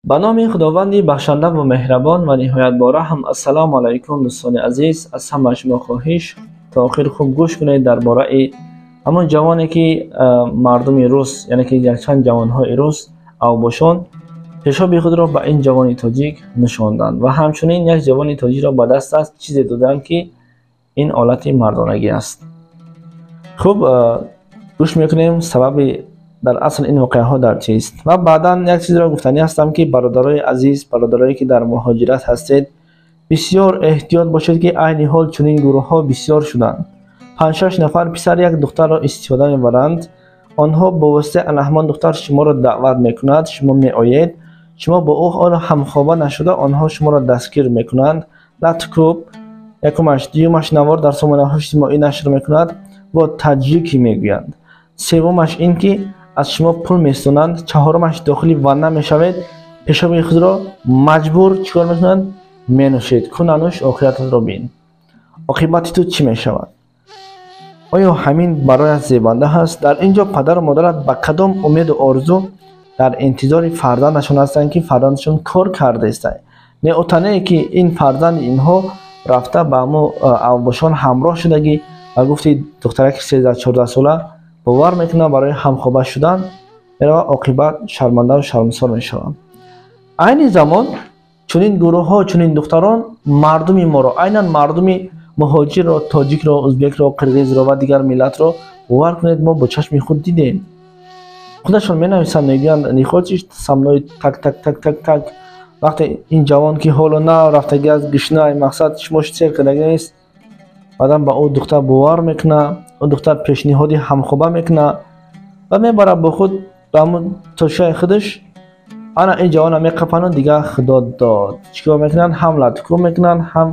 Ба номи Худованди бахшанда ва меҳрабон ва ниҳоят бораҳм. Ассалому алайкум, дӯстони азиз. Аз ҳама шумо хоҳиш, то охир хуб гӯш кунед дар бораи ҳамон ҷавоне, ки мардуми рус, яъне ки якчанд ҷавонҳои рус авбошон пешоби худро ба ин ҷавони тоҷик нишонданд ва ҳамчунин як ҷавони тоҷикро ба дасташ чизе доданд, ки ин олати мардонагӣ аст. Хуб, гӯш мекунем, сабаби дар асл ин воқеаҳо дар чист. Ва баъдан як чизро гуфтанӣ ҳастам, ки бародарои азиз, бародарое ки дар муҳоҷират ҳастед, бисёр эҳтиёт бошед, ки айни ҳол чунин гурӯҳҳо бисёр шуданд. Панҷ-шаш нафар писар як духтарро истифода мебаранд. Онҳо бо воситаи ана ҳамон духтар шуморо даъват мекунад, шумо меоед, шумо бо ӯ ҳоло ҳамхоба нашуда, онҳо шуморо дастгир мекунанд. Латкӯб якумаш, дуюмаш, навор дар сомонаҳои иҷтимоӣ нашр мекунад, бо таҷикӣ мегӯянд. Севумаш ин ки аз шумо пул местонанд. Чаҳорумаш, дохили ванна мешавед, пешоби худро маҷбур чӣ кор мекунанд? Менӯшед. Ку нанӯш, охирататро бин, оқибати ту чӣ мешавад? Оё ҳамин бароят зебанда ҳаст? Дар ин ҷо падару модарат ба кадом умеду орзу дар интизори фарзандашон ҳастанд, ки фарзандашон кор кардаистанд? Не отанее ки ин фарзанди инҳо рафта ба ҳамо авбошон ҳамроҳ шудагӣ ва гуфти духтараки 13-14 сола бовар мекунад, барои ҳамхоба шудан мерава, оқибат шармандаву шармсор мешавад. Айни замон чунин гурӯҳҳо, чунин духтарон мардуми моро, айнан мардуми муҳоҷирро, тоҷикро, узбекро, қирғизро ва дигар миллатро, бовар кунед, мо бо чашми худ дидем. Худашон менависанд, мегӯянд: «Не хочешь со мной так, так, так, так, так?» Вақте ин ҷавон, ки ҳоло на рафтагӣ аз гишна, мақсад шумо сер кардагӣ нест, баъдан ба ӯ духтар бовар мекунад, ӯ духтар пешниҳоди ҳамхоба мекунад ва мебарад бо худ ба ҳамон тошаи худаш. Ана ин ҷавона меқапану дигар худо дод, чӣ кор мекунанд? Ҳам латкӯб мекунанд, ҳам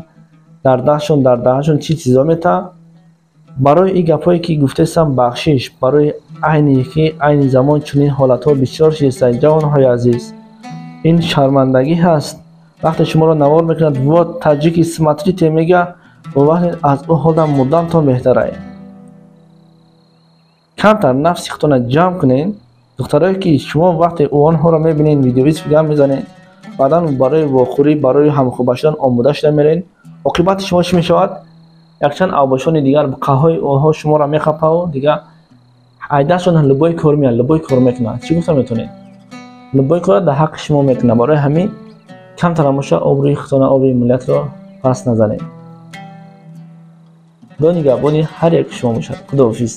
дар дастшон, дар даҳаншон чӣ чизо метаҳанд. Барои ин гапҳое ки гуфтаистам, бахшиш. Барои айне ки айни замон чунин ҳолатҳо бисёр шидастанд. Ҷавонҳои азиз, ин шармандагӣ ҳаст. Вақте шуморо навор мекунад, «Вот таджики, смотрите», мега, бовар кунед, аз ӯ ҳолам мурдантон беҳтарай. Камтар нафси худтона ҷамъ кунед. Духтарое ки шумо вақте онҳоро мебинед, видеовиз гап мезанед, баъдан барои вохӯрӣ, барои ҳамхоба шудан омода шуда меред, оқибати шумо чӣ мешавад? Якчанд авбошони дигар қаҳҳои онҳо шуморо мехапаву дигар айдашон любой кор меяд, любой кор мекунад. Чӣ гуфта метавонед? Любой кора дар ҳаққи шумо мекунад. Барои ҳамин камтарам боша, обрӯи худтона, обрӯи миллатро паст назанед. Худо нигаҳбони ҳар яки шумо бошад. Худоҳофиз.